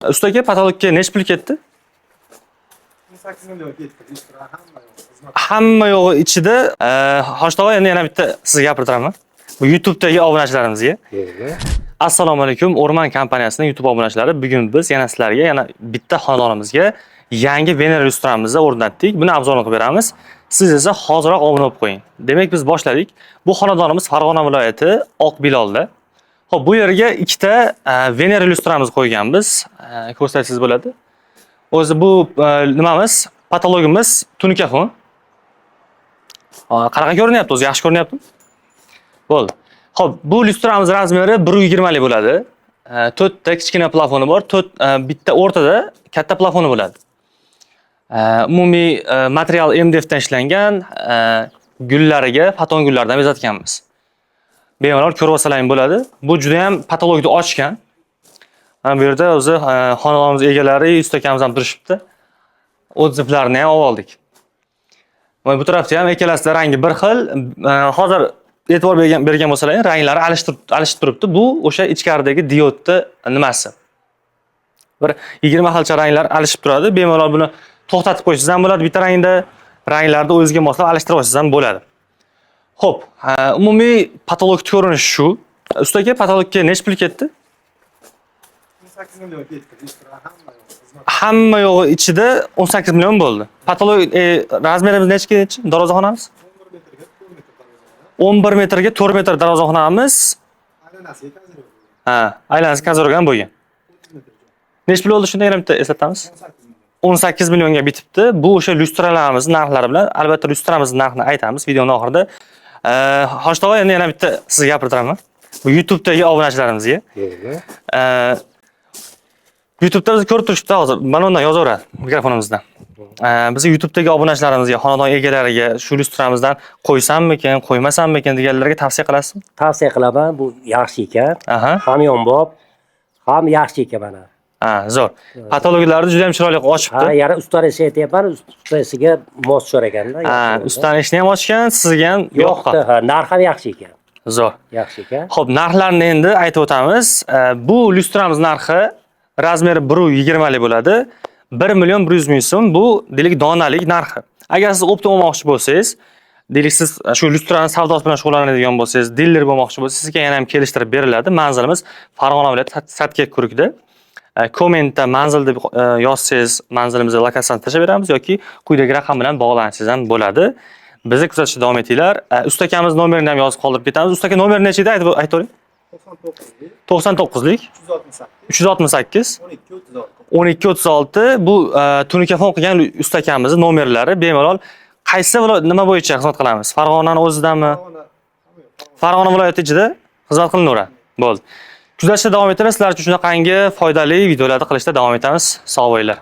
Usta aka, потолок ka necha pul ketdi? 18 million ketdi. Lustra, hamma yo'q. Xizmat. Hamma yo'g'i ichida. Hoji tog'a, endi yana bitta sizga gapirdiraman. Bu YouTube'dagi obunachilarimizga. Assalomu alaykum, O'rmon kompaniyasining YouTube obunachilari. Bugun biz yana sizlarga yana bitta xonadonimizga yangi Venera lyustramizni o'rnatdik. Buni обзор ini qilib beramiz. Siz esa hoziroq obuna bo'lib qo'ying. Demak, biz boshladik. Bu xonadonimiz Farg'ona viloyati Oq Bilolda. Xo'p, bu yerga ikkita Venera lyustramizni qo'yganmiz. Ko'rsatsangiz bo'ladi. O'zi bu nimamiz? Потолок imiz tunuka fon. Qanaqa ko'rinyapti o'zi? Yaxshi ko'rinyaptimi? Bo'ldi. Xo'p, bu lyustramiz размер i 1.20 lik bo'ladi. To'rtta kichkina plafoni bor, to'rt bitta o'rtada katta plafoni bo'ladi. Umumiy material MDF dan ishlangan, gullariga faton gullardan bezatganmiz. Bemalol ko'rib olsalaring bo'ladi. Bu juda ham потолок ni ochgan. Mana bu yerda o'zi xonadonimiz egalari, usta akamiz ham turishibdi. Отзыв larni ham olib oldik. Va bu tarafda ham ikkalasida rangi bir xil. Hozir e'tibor bergan bo'lsalaring, ranglari alishib turibdi. Bu o'sha ichkaridagi diodni nimasi. Bir 20 xilcha ranglar alishib turadi. Bemalol buni to'xtatib qo'ysangiz ham bo'ladi bitta rangda, ranglarni o'zingizga moslab alishtirib olsangiz ham bo'ladi. Xo'p, umumiy потолок ko'rinishi shu. Usta aka, потолок ka necha pul ketdi? 18 million ketdi. Lustra, hamma yo'q. Xizmat. Hamma yo'g'i ichida 18 million bo'ldi. Потолок размер imiz necha necha? Darvozaxonamiz? 11 metrga 4 metr darvozaxona. 11 metrga 4 metr darvozaxonamiz. Aylanasiga козырёк bo'lgan. Ha, aylanasi козырёк ham bo'lgan. 30 metr joy. Necha pul bo'ldi shunda, yana bitta eslatamiz? 18 million. 18 millionga bitibdi. Bu o'sha lyustralarimiz narxlari bilan, albatta lyustramiz narxini aytamiz videoning oxirida. Hoji tog'a, endi yana bitta sizga gapirdiraman. Bu YouTube'dagi obunachilarimizga. YouTube'da bizni ko'rib turishibdi hozir. Mana undan yozaveradi mikrofonimizdan. Bizni YouTube'dagi obunachilarimizga, xonadon egalariga shu lyustramizdan qo'ysammikin, qo'ymasammikin deganlarga tavsiya qilasizmi? Tavsiya qilaman, bu yaxshi ekan. Hamyonbop, ham yaxshi ekan mana. Ha, zo'r. Потолок larni juda ham chiroyli qilib ochibdi. Ha, yana ustani ishi aytyapman, ustasiga mos tushar ekanda. Ha, ustani ishini ham ochgan, sizga ham yoqdi. yoqqan. Ha, narx ham yaxshi ekan. Zo'r. Yaxshi ekan. Xo'p, narxlarni endi aytib o'tamiz. Bu lyustramiz narxi, размер i 1.20 lik bo'ladi. 1 million 100 ming so'm, bu deylik donalik narxi. Agar siz оптом olmoqchi bo'lsangiz, deylik siz shu lyustrani savdosi bilan shug'ullanadigan bo'lsangiz, diler bo'lmoqchi bo'lsangiz, sizga yana ham kelishtirib beriladi. Manzilimiz Farg'ona viloyati Satga Kurukda. Kommentda manzil deb yozsangiz, manzilimizga lokatsiyani tashlab beramiz yoki quyidagi raqam bilan bog'lansangiz ham bo'ladi. Bizni kuzatishda davom etinglar. Usta akamiz nomerini ham yozib qoldirib ketamiz. Usta aka, nomer necha edi? Aytib aytavering. 99lik 99lik 368 368 12 36. 12 36. Bu tunuka fon qilgan usta akamizni nomerlari. Bemalol qaysi nima bo'yicha xizmat qilamiz? Farg'onani o'zidami? Farg'ona, hamma yo'q. Farg'ona viloyati ichida xizmat qilinaveradi. Bo'ldi. Kuzatishda davom etamiz. Sizlar uchun shunaqangi foydali videolarni qilishda davom etamiz. Sog' bo'linglar.